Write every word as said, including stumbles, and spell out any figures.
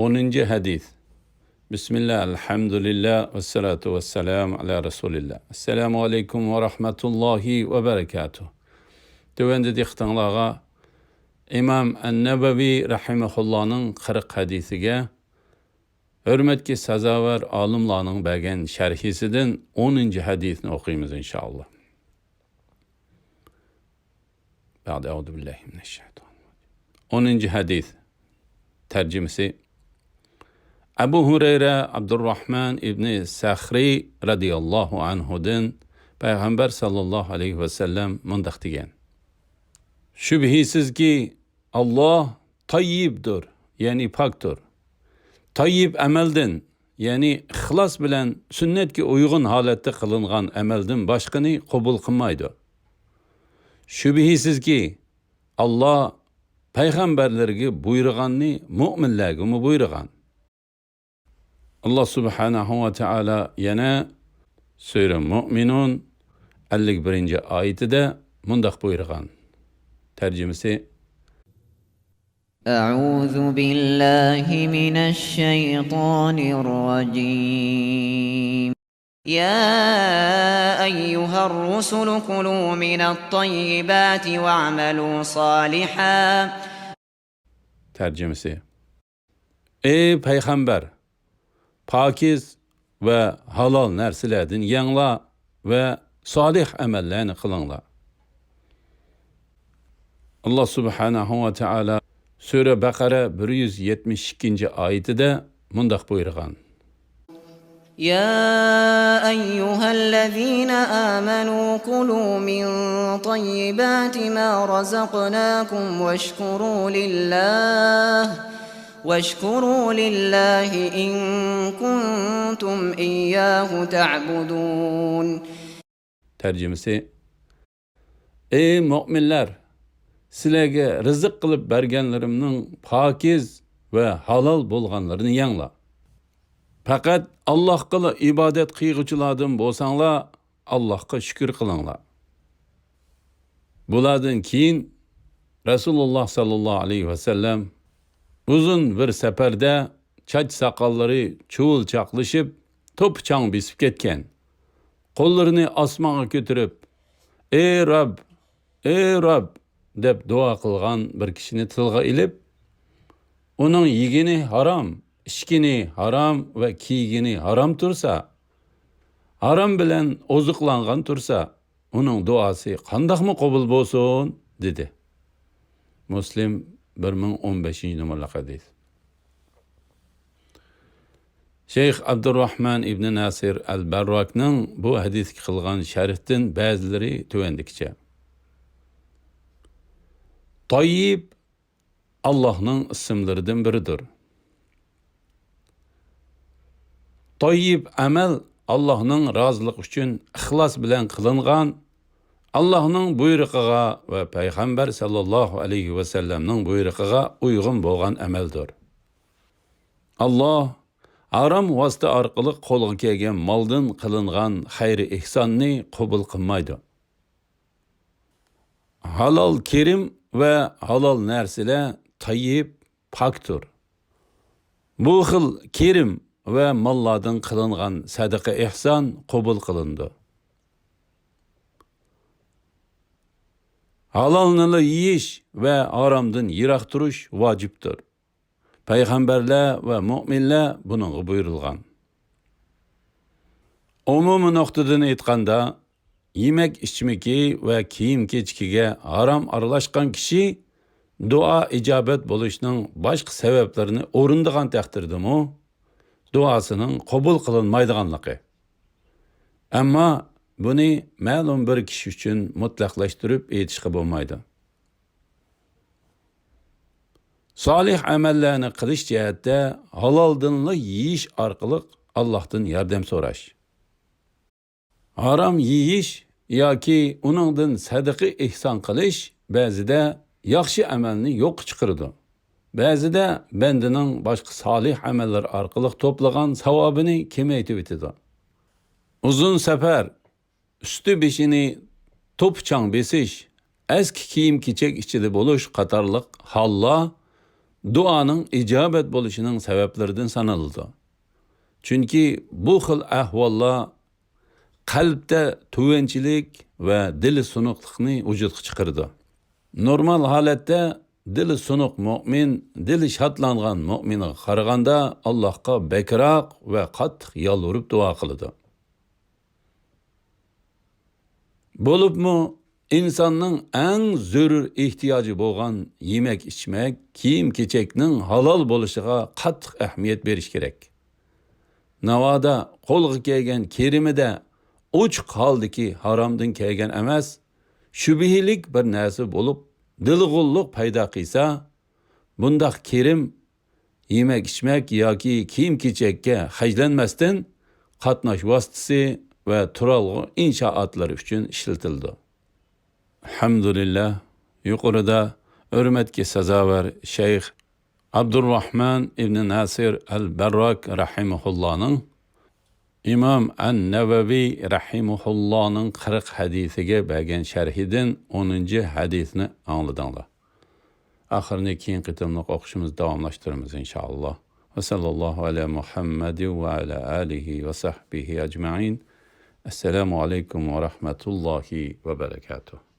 ئونىنچى ھەدىس. بىسمىللا، ئەلھەمدۇلىللا، ۋەسسالاتۇ ۋەسسالامۇ ئەلا رەسۇلىللا. ئەسسالامۇ ئەلەيكۇم ۋە رەھمەتۇللاھى ۋە بەرەكاتۇھ. تۆۋەندە دىققىتىڭلارغا ئىمام ئەن-نەۋەۋى رەھىمەھۇللانىڭ قىرىق ھەدىسىگە ھۆرمەتكە سازاۋەر ئالىملارنىڭ بەرگەن شەرھىسىدىن ئونىنچى ھەدىسنى ئوقۇيمىز، ئىنشائاللا. بەئدە، ئەئۇزۇ بىللاھى مىنەششەيتانىررەجىم. ئونىنچى ھەدىس. تەرجىمىسى. ئەبۇ ھۇرەيرە ئابدۇرراھمان ئىبنى سەخرى رەزىياللاھۇ ئەنھۇدىن پەيغەمبەر ساللاللاھۇ ئەلەيھى ۋەسەللەم مۇنداق دېگەن: شۈبھىسىزكى، ئاللاھ تاييىبدۇر، يەنى پاكتۇر. تاييىب ئەمەلدىن، يەنى ئىخلاس بىلەن سۈننەتكە ئۇيغۇن ھالەتتە قىلىنغان ئەمەلدىن باشقىنى قوبۇل قىلمايدۇ. شۈبھىسىزكى، ئاللاھ پەيغەمبەرلىرىگە بۇيرۇغاننى مۆمىنلەرگىمۇ بۇيرۇغان. ئاللاھ سۇبھانەھۇ ۋە تائالا يەنە سۈرە مۇئمىنۇن ئەللىك بىرىنچى ئايىتىدە مۇنداق بۇيرۇغان. تەرجىمىسى. أعوذ بالله من الشيطان الرجيم. يا أيها الرسل كلوا من الطيبات واعملوا صالحا. تەرجىمىسى. ئەي پەيغەمبەر، پاكىز ۋە ھالال نەرسىلەردىن يەڭلار ۋە سالىھ ئەمەللەرنى قىلىڭلار. ئاللاھ سۇبھانەھۇ ۋە تائالا سۈرە بەقەرە بىر يۈز يەتمىش ئىككىنچى ئايىتىدە مۇنداق بۇيرۇغان. يا أيها الذين آمنوا كلوا من طيبات ما رزقناكم واشكروا لله، واشكروا لله إن كنتم إياه تعبدون. تەرجىمىسى. ئەي مۆمىنلەر، سىلەرگە رىزىق قىلىپ بەرگەنلىرىمنىڭ پاكىز ۋە ھالال بولغانلىرىنى يەڭلار. پەقەت ئاللاھقىلا ئىبادەت قىلغۇچىلاردىن بولساڭلار، ئاللاھقا شۈكۈر قىلىڭلار. بۇلاردىن كېيىن رەسۇلۇللاھ ساللاللاھۇ ئەلەيھى ۋەسەللەم ئۇزۇن بىر سەپەردە چاچ ساقاللىرى چۇۋۇل چاقلىشىپ، توپا چاڭ بېسىپ كەتكەن. قوللىرىنى ئاسمانغا كۆتۈرۈپ، ئەي رەب، ئەي رەب دەپ دۇئا قىلغان بىر كىشىنى تىلغا ئېلىپ، ئۇنىڭ يېگىنى ھارام، ئىچكىنى ھارام ۋە كىيگىنى ھارام تۇرسا، ھارام بىلەن ئوزۇقلانغان تۇرسا، ئۇنىڭ دۇئاسى قانداقمۇ قوبۇل بولسۇن؟ دېدى. مۇسلىم، بىر مىڭ ئون بەشىنچى نومۇرلۇق ھەدىس. شەيخ ئابدۇرراھمان ئىبنى ناسىر ئەل بەرراكنىڭ بۇ ھەدىسكە قىلغان شەرھتىن بەزىلىرى تۆۋەندىكىچە. تاييىب ئاللاھنىڭ ئىسىملىرىدىن بىرىدۇر. تاييىب ئەمەل ئاللاھنىڭ رازىلىقى ئۈچۈن ئىخلاس بىلەن قىلىنغان، ئاللاھنىڭ بۇيرۇقىغا ۋە پەيغەمبەر ساللاللاھۇ ئەلەيھى ۋەسەللەمنىڭ بۇيرۇقىغا ئۇيغۇن بولغان ئەمەلدۇر. ئاللاھ ھارام ۋاسىتە ئارقىلىق قولغا كەلگەن مالدىن قىلىنغان خەير-ئېھساننى قوبۇل قىلمايدۇ. ھالال كىرىم ۋە ھالال نەرسىلەر تاييىب، پاكتۇر. بۇ خىل كىرىم ۋە ماللاردىن قىلىنغان سەدىقە-ئېھسان قوبۇل قىلىنىدۇ. ھالالنىلا يېيىش ۋە ھارامدىن يىراق تۇرۇش ۋاجىپتۇر. پەيغەمبەرلەر ۋە مۆمىنلەر بۇنىڭغا بۇيرۇلغان. ئومۇمىي نۇقتىدىن ئېيتقاندا، يېمەك-ئىچمىكى ۋە كىيىم-كېچىكىگە ھارام ئارىلاشقان كىشى دۇئا ئىجابەت بولۇشنىڭ باشقا سەۋەبلىرىنى ئورۇندىغان تەقدىردىمۇ، دۇئاسىنىڭ قوبۇل قىلىنمايدىغانلىقى. ئەمما بۇنى مەلۇم بىر كىشى ئۈچۈن مۇتلەقلەشتۈرۈپ ئېيتىشقا بولمايدۇ. سالىھ ئەمەللەرنى قىلىش جەھەتتە ھالالدىنلا يېيىش ئارقىلىق ئاللاھتىن ياردەم سوراش. ھارام يېيىش ياكى ئۇنىڭدىن سەدىقە-ئېھسان قىلىش بەزىدە ياخشى ئەمەلنى يوققا چىقىرىدۇ. بەزىدە بەندىنىڭ باشقا سالىھ ئەمەللەر ئارقىلىق توپلىغان ساۋابىنى كېمەيتىۋېتىدۇ. ئۇزۇن سەپەر، ئۈستى-بېشىنى توپا-چاڭ بېسىش، ئەسكى كىيىم-كېچەك ئىچىدە بولۇش قاتارلىق ھاللار دۇئانىڭ ئىجابەت بولۇشىنىڭ سەۋەبلىرىدىن سانىلىدۇ. چۈنكى بۇ خىل ئەھۋاللار قەلبتە تۆۋەنچىلىك ۋە دىلى سۇنۇقلۇقنى ۋۇجۇدقا چىقىرىدۇ. نورمال ھالەتتە دىلى سۇنۇق مۆمىن دىلى شادلانغان مۆمىنغا قارىغاندا ئاللاھقا بەكرەك ۋە قاتتىق يالۋۇرۇپ دۇئا قىلىدۇ. بولۇپمۇ ئىنساننىڭ ئەڭ زۆرۈر ئېھتىياجى بولغان يېمەك-ئىچمەك، كىيىم-كېچەكنىڭ ھالال بولۇشىغا قاتتىق ئەھمىيەت بېرىش كېرەك. ناۋادا قولغا كەلگەن كىرىمىدە ئوچۇق ھالدىكى ھارامدىن كەلگەن ئەمەس، شۈبھىلىك بىر نەرسە بولۇپ، دىلغۇللۇق پەيدا قىلسا، بۇنداق كىرىم يېمەك-ئىچمەك ياكى كىيىم-كېچەككە خەجلەنمەستىن، قاتناش ۋاسىتىسى ۋە تۇرالغۇ ئىنشائاتلىرى ئۈچۈن ئىشلىتىلىدۇ. ئەلھەمدۇلىللاھ، يۇقىرىدا ھۆرمەتكە سازاۋەر شەيخ ئابدۇرراھمان ئىبنى ناسىر ئەل بەرراك رەھىمەھۇللانىڭ ئىمام ئەن نەۋەۋى رەھىمەھۇللانىڭ قىرىق ھەدىسىگە بەرگەن شەرھىدىن ئونىنچى ھەدىسنى ئاڭلىدىڭلار. ئاخىرىنى كېيىنكى قېتىملىق ئوقۇشىمىزدا داۋاملاشتۇرىمىز، ئىنشائاللاھ. ۋە سەللەللاھۇ ئەلە مۇھەممەدى ۋە ئەلە ئالىھى ۋە سەھبىھى ئەجمەئىن. ئەسسالامۇ ئەلەيكۇم ۋە رەھمەتۇللاھى ۋە بەرەكاتۇھ.